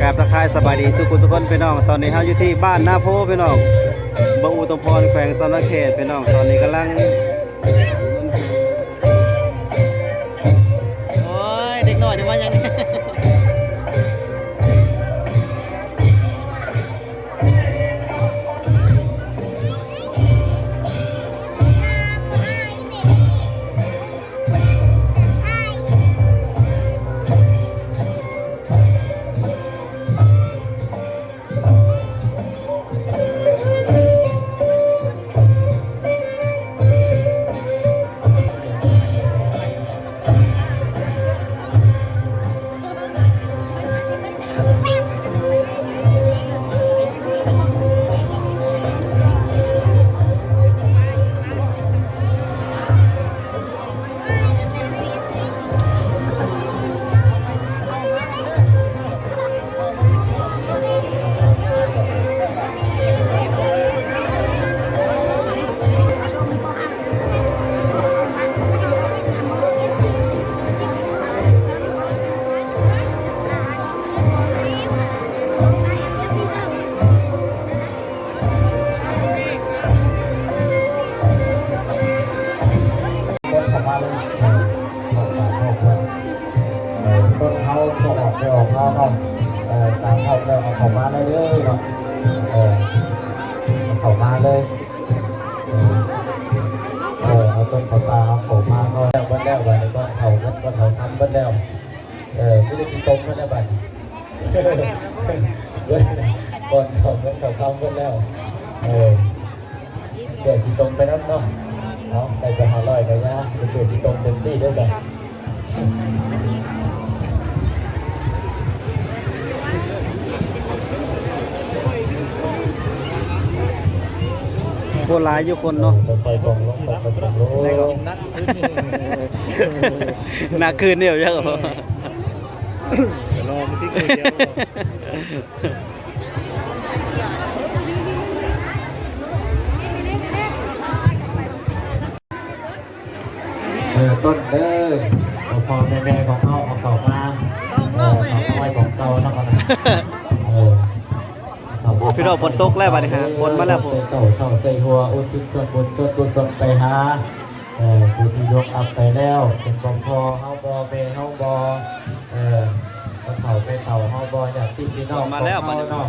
ກາບທັກທາຍສະບາຍດີສູ່ຜູ້ສູ່ຄົນພີ່ນ້ອງ. ຕອນນີ້ເຮົາຢູ່ທີ່ບ້ານນາໂພພີ່ນ້ອງ ເມືອງອຸທຸມພອນ ແຂວງສະຫວັນນະເຂດພີ່ນ້ອງ. ຕອນນີ້ກຳລັງ ໂອ້ຍ ເດັກນ້ອຍນີ້ມາຫຍັງນີ້? ຄົນເຂົ້າມາເລີຍ ເອີ ເອີ ຄົນເຮົາບໍ່ອອກໄປອອກມາເນາະ ເອີ ຕາມເຂົ້າແລ້ວເຂົ້າມາໄດ້ເລີຍເນາະ ເອີ ເຂົ້າມາເລີຍ ເອີ ເອີ ເອົາຕົ້ນເຂົ້າຕາເອົາເຂົ້າມາເນາະ ແລ້ວເບິດແລ້ວ ບາດນີ້ກ່ອນເຂົ້າເງິນກ່ອນເຂົ້າຄຳເບິດແລ້ວ ເອີ ມີແຕ່ຂີ້ຕົມໝົດແລ້ວບາດນີ້ ກ່ອນເຂົ້າເງິນເຂົ້າຄຳເບິດແລ້ວ ເອີ ເກືອບຊິຕົງໄປນຳເນາະ ເອົາ ໄດ້ແຕ່ຫ້າຮ້ອຍກໍຢ່າ ເກືອບຊິຕົງເຕັມທີ່ເດີ້ ໂອ້ ຫຼາຍຢູ່ຄົນເນາະ ເອີ ຄ່ອຍໆ ລົງ ຄ່ອຍໆ ລົງ ໄດ້ກໍ ໜັກຂຶ້ນເດ ເຈົ້າ ລອງຊິ ເອີ ຕົ້ນເດີ ພໍ່ໆ ແມ່ໆ ຂອງເຮົາເອົາເຂົ້າມາ ເອີ ເຂົ້າມາໄວ້ຂອງເກົ່າເນາະ ເອີ ພີ່ນ້ອງ ຝົນຕົກແລ້ວບາດນີ້ ຝົນມາແລ້ວ ໃສ່ເຂົ້າ ເຂົ້າໃສ່ຫົວ ອຸທິດສ່ວນບຸນສ່ວນກຸສົນໄປຫາ ເອີ ຜູ້ທີ່ລ່ວງລັບໄປແລ້ວ ເປັນພໍ່ເຮົາບໍ່ ແມ່ເຮົາບໍ່ ເອີ ພໍ່ເຖົ້າແມ່ເຖົ້າເຮົາບໍ່ ຍາດຕິພີ່ນ້ອງຂອງເຮົາເນາະ.